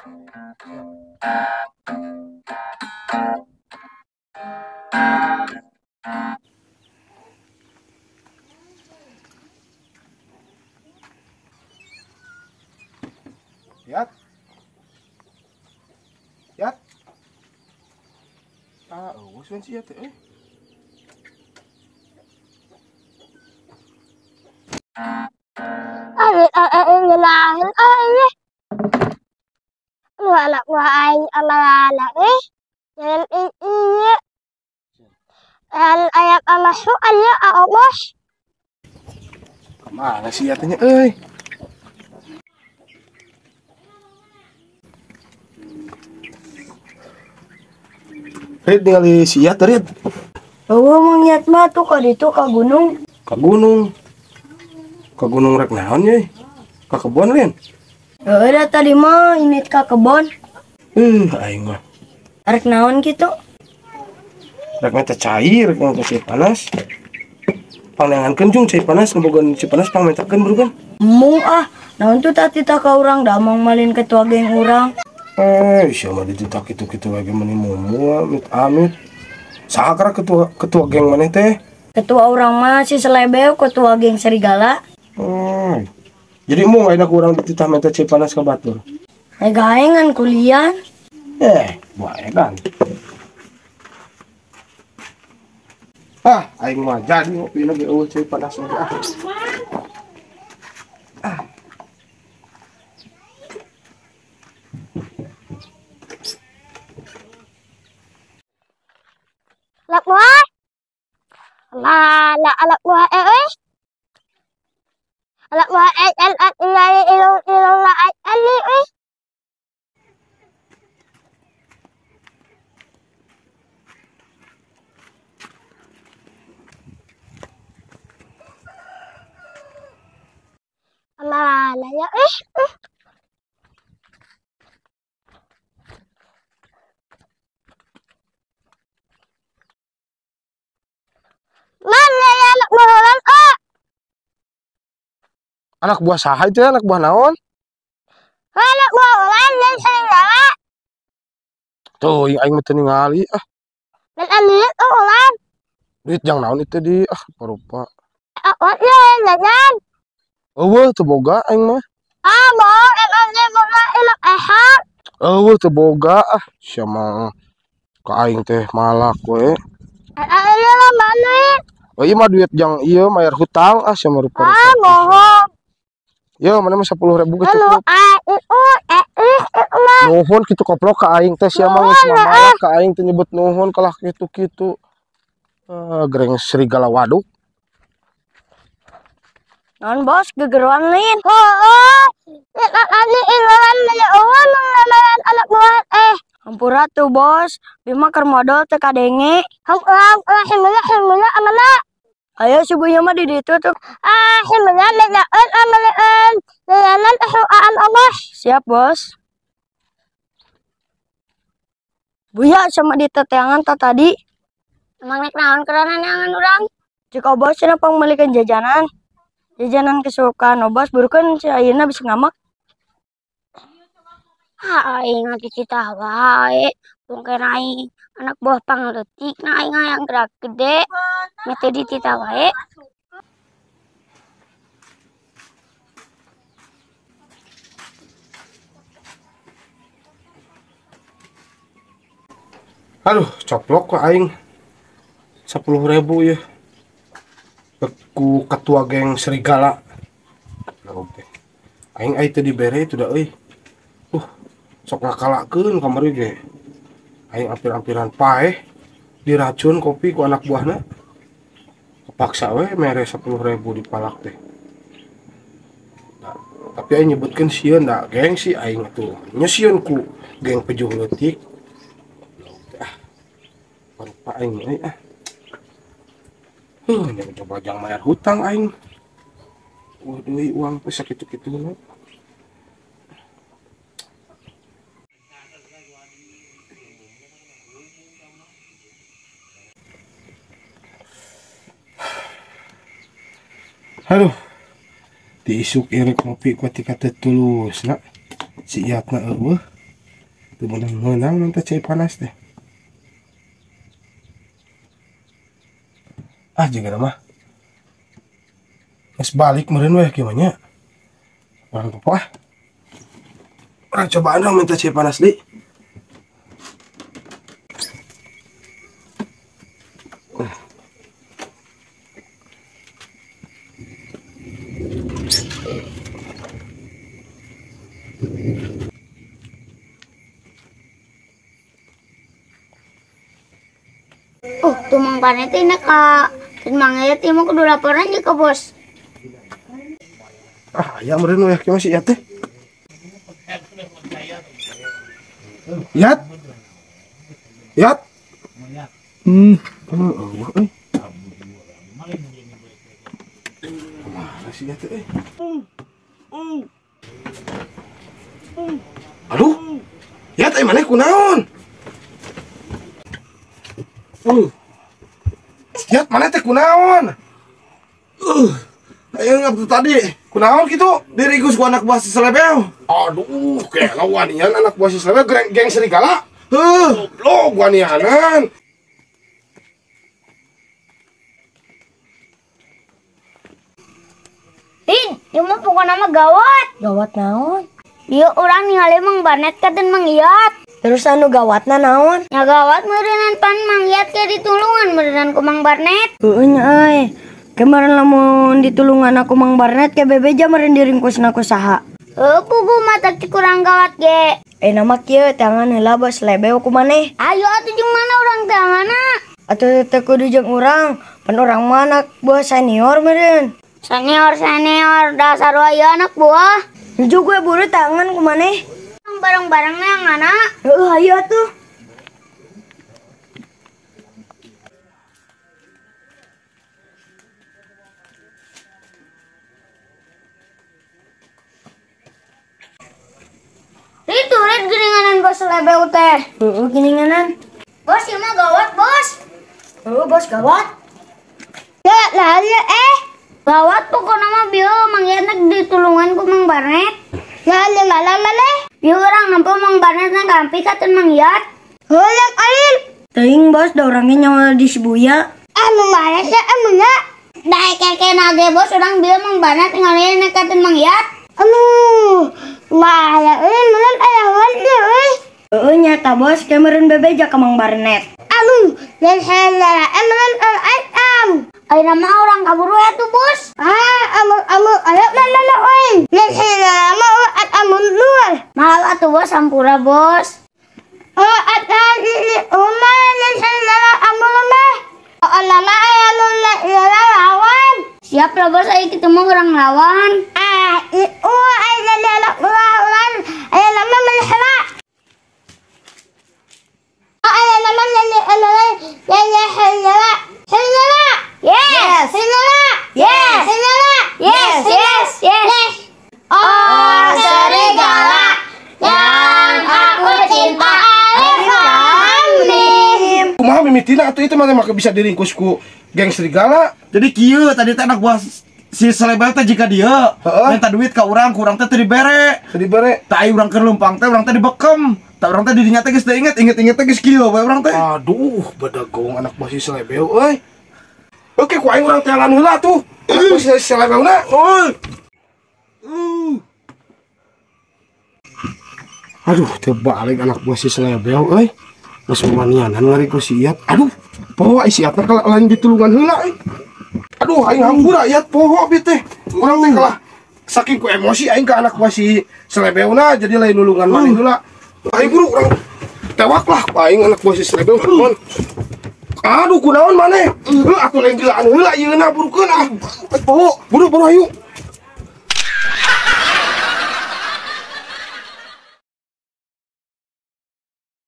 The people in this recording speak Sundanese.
Yat. Yat. Ah, eueuh si Yat teh. Kemana sih Yatnya euy? Rid ningali si Yat, Rid. Eueuh Mang Yat mah tuh ka ditu ka gunung. Ka gunung. Ka gunung rek naon ye? Ka kebon, Rin? Heueuh da tadi mah init ka kebon. Aing mah. Rek naon kitu? Rek mah teh cai, rek mah cai panas. Pangnangankeun jung cai panas, nu boga cai panas pangmentakeun burukan. Embung ah, naon tuh tadi tak ka urang da mang malin ketua geng urang. Sia mah dititah kitu-kitu lagi meni mumu amit amit. Saha kara ketua geng maneh teh? Ketua urang mah si Selebeu, ketua geng serigala. Jadi embung ayeuna ku urang dititah menta cai panas ka batur. Gaengan kuliah. Bae kan. Ah, aing mah jadi ngopina ge eueuh cai panas mah. Ah. Anak buah. Lah, anak buah Anak buah Anak buah saha itu, anak buah naon? Anak buah ulan dan serigala. Tuh, yang aing mah teu ningali ah. Dan duit ulan. Duit jang naon itu di ah rupa. Jajan. Eueuh teu boga aing mah. Ah, bohong, emang boga ilok ehak. Eueuh teu boga ah, sia mah ka aing teh malak we. Oh iya mah duit jang ieu mayar hutang ah sia mah rupa. Ah, bohong. Yo, mana mah 10.000 ge cukup. Nuhun kitu koplok ka aing teh sia mah geus mamalak ka aing teh nyebut nuhun kalah kitu-kitu. Gereng serigala waduk. Naon bos gegeruan lain? Heeh. Hampura tuh bos, Bima keur modal teu kadenge. Ayo subuhnya mah di ditu tuh. Siap bos. Buya sama di teteangan tak tadi. Emang nek naon kerana neangan urang? Jika bos cenah pangmeulikeun jajanan. Jajanan kesukaan obos burukeun si ayeuna bisa ngamak. Ah, aing dititah wae. Mungkin aing anak buah pangleutik na aing hayang gerak gede. Mete dititah wae. Aduh, coplok kok aing. 10.000 ya. Ku ketua geng serigala. Aing ai teu dibere itu da euy. Sok ngakalakeun kamari ge. Aing ampir-ampiran paeh diracun kopi ku anak buahna. Kepaksa we mere 10.000 dipalak teh. Nah, tapi aing nyebutkeun sieun da geng si aing atuh. Nya sieun ku geng pejuh leutik. Ah. Rupa aing euy ah. Nya coba jang bayar hutang aing. Waduh, uang teh sakitu-kituna. Aduh, diisuk irek ngopi ku tika teu tulus na. Si Iyatna eueuh. Teu meunang-meunang minta cai panas teh. Ah jiga mah. Geus balik meureun weh kieu mah nya. Urang popo ah. Urang cobaan dong minta cai panas deui. Tuh Mang Barnet ini ka Mang Yat ieu mah kudu laporan jeung ka bos. Ah, aya meureun we kieu si Yat teh. Yat. Yat. Euy. Kumaha si Yat teh euy? Aduh. Yat euy maneh kunaon? Yat maneh teh kunaon? Ayo ngap tadi. Kunaon kitu? Dirigus ku anak buah si Selebel. Aduh, kayak wanian anak buah si Selebel geng serigala. Heuh, goblok wanianan. Ih, ieu mah pokona mah gawat. Gawat naon? Ieu urang ningali Mang Barnet katen Mang Yat. Terus anu gawatna naon? Nya gawat meureunnan pan Mang Yat ke ditulungan meureunnan ku Mang Barnet. Heueuh nya euy. Kemarin lamun ditulungan aku Mang Barnet ke bebeja meureun diringkusna ku saha. Heuh, pugu mata kurang gawat ge. Nama kieu tangan heula bos lebeu ku maneh. Ayo atuh jeung mana urang tanganna? Atuh teu kudu jeung urang, pan urang mah anak buah senior meureun. Senior senior dasar wae anak buah. Nuju gue buru tangan ku maneh. Bareng-bareng yang mana? Heuh, ayo atuh. Itu red geuninganan bos lebeu teh. Heuh, geuninganan. Bos ieu mah gawat, bos. Heuh, bos gawat. Ya, lah ya Gawat pokona mah bieu Mang Yat ditulungan ku Mang Barnet. La la la la la. Bieu urang nempo Mang Barnet na gampi katen Mang Yat. Heuleuk alil. Teuing bos da urangnya nyawa di Shibuya. Anu mana sih anu nya? Daek keke nage bos urang bieu Mang Barnet ngalieun katen Mang Yat. Anu, wah ya euy meureun aya wan euy. Heueuh nyata bos kemarin bebeja ka Mang Barnet. Anu, la la la am. Ayeuna mah urang kabur we atuh bos. Ah, amu amu ayo la la la euy. La la la at amun luar. Maaf atuh bos hampura bos. Oh at li uma la la amu mah. Oh lama aya nu la lawan. Siap lah bos ayo kita mah urang lawan. Ah, i u ay la la lawan. Ayo lama melhara. Ayo lama la la la la la la. Yes. Yes. Yes. Yes. Yes. Oh serigala yang aku cinta, alif lam mim. Kumaha mimitina atuh itu mah bisa diringkus ku geng serigala. Jadi kieu tadi teh anak buah si Selebel teh jika dia minta duit ka urang, ku urang teh teu dibere. Teu dibere. Tah urang keur leumpang teh urang teh dibekem. Tah urang teh di dinya teh geus teu inget, inget-inget teh geus kieu bae urang teh. Aduh, bedagong anak buah si Selebel euy. Oke, ku aing urang tealan heula tuh. Anak buah si Selebelna. Euy. Aduh, teu balik anak buah si Selebel euy. Geus manianan ngari ku si Iyat. Aduh, poho si Iyat mah lain ditulungan heula euy. Aduh, aing hampura Iyat poho bi teh. Urang teh kalah saking ku emosi aing ka anak buah si Selebelna jadi lain nulungan maneh heula. Aing buru urang tewak lah ku aing anak buah si Selebel. Aduh, kunaon maneh? Heuh, atuh lain gilaan heula yeuna burukeun ah. Poho, buru-buru ayo.